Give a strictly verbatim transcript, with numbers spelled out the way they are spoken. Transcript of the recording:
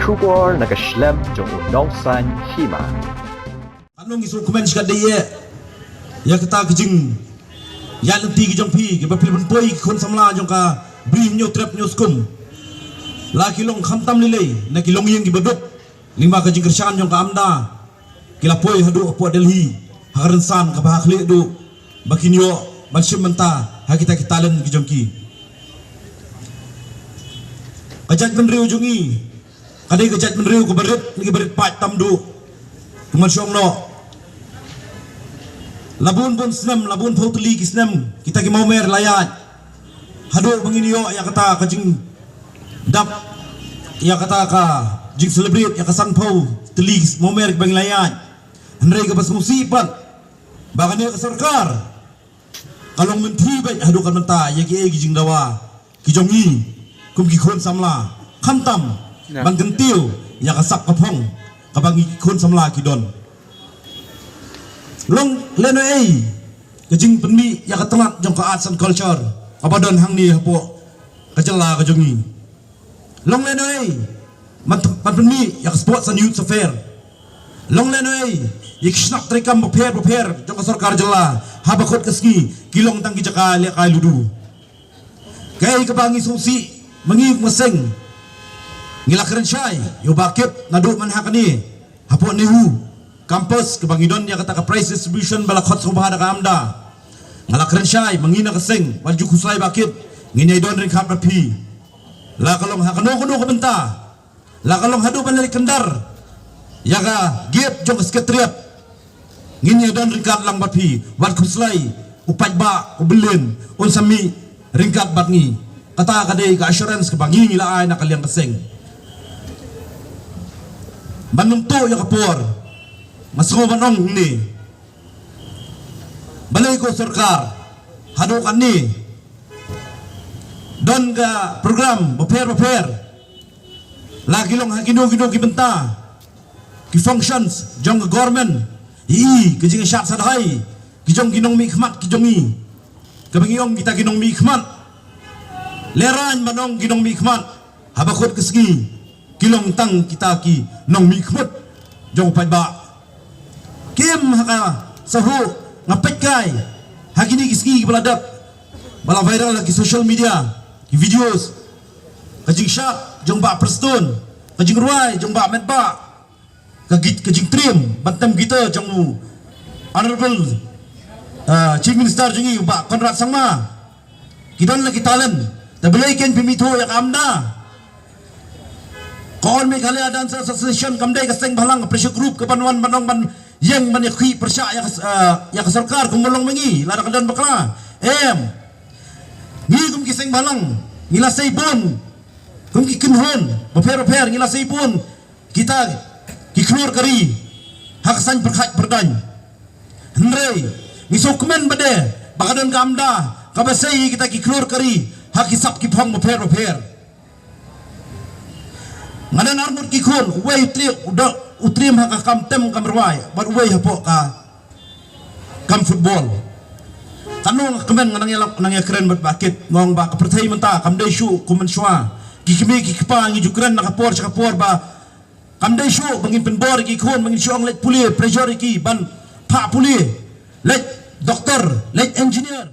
Khubor na ka shlem jong u nongsan hima. Katno ngi sngewkmen shikatdei ïa kata ka jingïaid lynti ka jong phi, kiba phi la pynpoi ki khun samla jong ka Bri Hynñiewtrep Hynñiewskum. La ki long khamtam lei lei na ki longïing kiba duk lyngba ka jingkyrshan jong ka AMDA. Ki la poi haduh hapoh Delhi ha ka rynsan kaba ha khlieh duh ba kin ïoh ban shim bynta ha kita ki talent ki jong ki. Ka jaitbynriew jong ngi ka dei ka jaitbynriew kaba rit, kaba rit paid tam duh. Kumba shong noh, la bun bun snem, la bun phew tylli ki snem kita ki mawmer la ïaid haduh ba ngin ïoh ïa kata ka jingdap, ïa kata ka jingcelebrate ïa ka sanphew tylli ki mawmer kiba ngi la ïaid. Hynrei kaba sngewsih pat ba kane ka sorkar ka long mynthi beit haduh katne mynta ïa kiei ki jingdawa ki jong ngi kum ki khun samla, khamtam ban kyntiew ïa ka sap ka phong kaba ngi ki khun samla ki don. Long lehnohei ka jingpynmih ïa ka tnat jong ka arts and culture kaba don hangne hapoh ka jylla ka jong ngi. Long lehnohei ban, ban pynmih ïa ka sports and youth affairs. Long lehnohei ïa ki shnat treikam bapher bapher jong ka sorkar jylla. Haba kut ka sngi ki long tang ki jaka lehkai ludu. Kaei kaba ngi sngewsih ma ngi kum ka seng, ngi la kren shai ïa u Bah Kit naduh mynha kane hapoh NEHU campus kaba ngi don ïa kata ka prize distribution ba la khot sngewbha da ka AMDA. Nga la kren shai ma ngi na ka seng, wat ju khuslai Bah Kit, ngin ïai don ryngkat bad phi. La ka long ha kano kano ka bynta, la ka long haduh ban leit kyndar ïa ka gate jong ka Secretariat, ngin ïai don ryngkat lang bad phi. Wat khuslai, u paidbah u Berlin un sa mih ryngkat bad ngi. Kata ka dei ka assurance kaba ngi ngi la ai na ka liang ka seng. Ban ym tuh ïa ka por, nga sngew ban ong hangne, balei ko sorkar haduh katne don ka program bapher bapher, la ki long ha kino kino ki bynta, ki functions jong ka government, ïa ka jingshad shadhai ki jong ki nongmihkhmat ki jong ngi. Kaba ngi ong kita ki nongmihkhmat, lehrain ban ong ki nongmihkhmat, haba kut ka sngi ki long tang kita ki nongmihkhmat jong u paidbah. Kim ha ka sahuh, nga peit kai ha kine ki sngi kiba la dep ba la viral ha ki social media, ki videos, ka jingshad jong Bah Prestone, ka jingrwai jong Bah Metbah, ka git, ka jingtriem ban tem guitar jong u Honorable, uh, Chief Minister jong ngi u Bah Conrad Sangma. Ki don la ki talent. Te balei kein phi mih thuh ïa ka AMDA? Ka All Meghalaya Dancers Association kam dei ka seng bhalang, ka pressure group kaban wan ban ong ban ïeng ban ïakhih pyrshah ïa ka, uh, ïa ka sorkar kum ba long ma ngi lada ka don bakla. Em, ngi kum ki seng bhalang ngi la sei bun, kum ki kynhun bapher bapher ngi la sei bun kita ki khlur ka ri ha ka saiñ pyrkhat pyrdaiñ. Hynrei ngi sngewkmen bad ba ka don ka AMDA kaba sei kita ki khlur ka ri ha ki sap ki phong bapher bapher. Nga don ar ngut ki khun, uwei u triem, u triem ha ka kam tem kam rwai bad uwei hapoh ka kam football. Katno nga kmen, nga nang ïalap, nang ïakren bad Bah Kit, nga ong ba ka pyrthei mynta kam dei shuh kum mynshuwa. Ki kmie ki kpa ngi ju kren na ka por sha ka por ba kam dei shuh ba ngin pynbor ïa ki khun, ba ngin shu ong leit pule, pressure ïa ki ban phah pule, leit doktor, leit engineer.